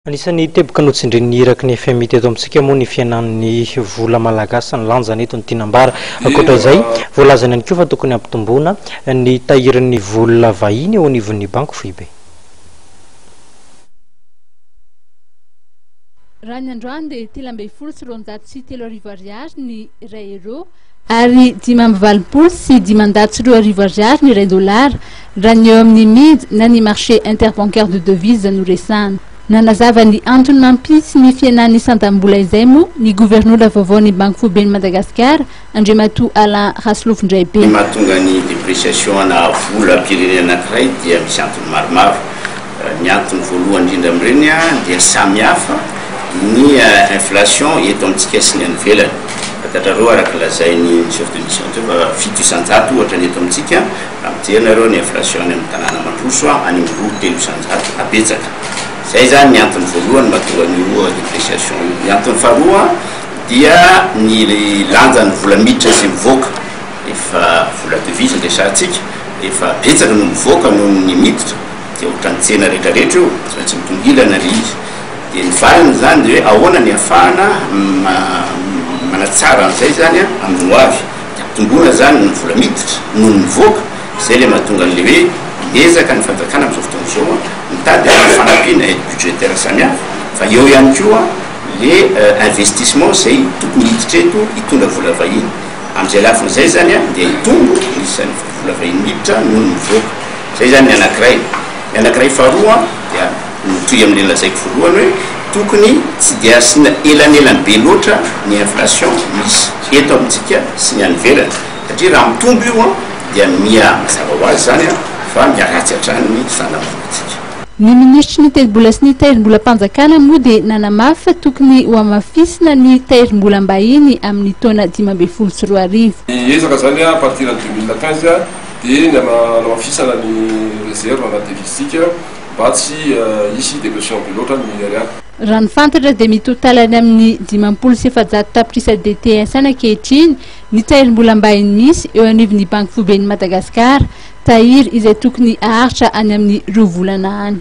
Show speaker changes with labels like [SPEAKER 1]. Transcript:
[SPEAKER 1] Anisan'ny teboka notsindrin'ny iraky ny FMI teto amintsika moa ny fihenan'ny vola malagasy ny lanjany eto no tiana ambara. Ankoatra izay, voalazany ihany koa fa tokony hampitomboana ny tahirin'ny vola vahiny eo anivon'ny banky foibe.
[SPEAKER 2] Raha ny androany dia 3213 ariary ny iray euro ary 2585 ariary ny iray dolara raha ny eo amin'ny MID na ny marché interbancaire de devise no resahana. Nanazava ny antony mampisy ny fihenan'ny sandam-bola izay moa ny governora vaovaon'ny Banky Foiben'i Madagasikara, Andriamatoa Alain Rasolofondraibe.
[SPEAKER 3] Ny mahatonga ny dépréciation ana volam-pirenena anankiray dia misy antony maromaro. Ny antony voalohany indrindra amin'ireny dia samy hafa ny inflation eto amintsika sy ny any ivelany. Fantatrareo araka ny lazain'ny chef de mission teo fa 7% ohatra ny eto amintsika, raha mijery nareo ny inflation any amin'ny tanàna mandroso any amin'ny 2, 3% na betsaka. Izay izany ny antony voalohany mahatonga an'io dépréciation io. Ny antony faharoa dia ny lanjan'ny vola miditra sy mivoaka. Efa vola devise no resahantsika, efa betsaka no mivoaka noho ny miditra, dia ohatran'ny tsena rehetrarehetra io, tsy maintsy mitongilana ilay izy. Dia ny valiny izany dia hoe ahoana ny ahafahana manatsara an'izay izany amin'ny ho avy. Dia ampitomboina izany ny vola miditra noho ny mivoaka, izay ilay mahatonga an'ilay hoe miezaka ny fanjakana amin'izao fotoana izao mitady fanampiana aide budgétaire samihafa, fa eo ihany koa le investissement izay tokony hiditra eto hitondra vola vahiny. Amin'izay lafiny izay izany dia hitombo ny isan'ny vola vahiny miditra noho ny mivoaka. Izay izany ny anankiray. Ny anankiray faharoa dia mitohy amin'ilay nolazaiko voalohany hoe tokony tsy dia asiana elanelany be loatra ny inflation misy eto amintsika sy ny any ivelany satria raha mitombo io dia miha mazava ho azy izany fa miharatsy hatrany ny sandam-bolantsika.
[SPEAKER 2] Ny minisitry ny tetibola sy ny tahirim-bolam-panjakana moa dia nanamafy fa tokony hohamafisina ny tahirim-bolam-bahiny amin'ny taona 2015.
[SPEAKER 4] Ny ezaka izany à partir ny 2015 dia ny hanamafisana ny réserve na devise-tsika mba tsy hisy dépréciation be loatra ny ariary.
[SPEAKER 2] Raha ny fantatra dia mitotaly any amin'ny 450 tapitrisa DTS any ankehitriny ny tahirim-bolam-bahiny misy eo anivon'ny Banky Foiben'i Madagasikara, tahiry izay tokony haharitra any amin'ny 2 volana any.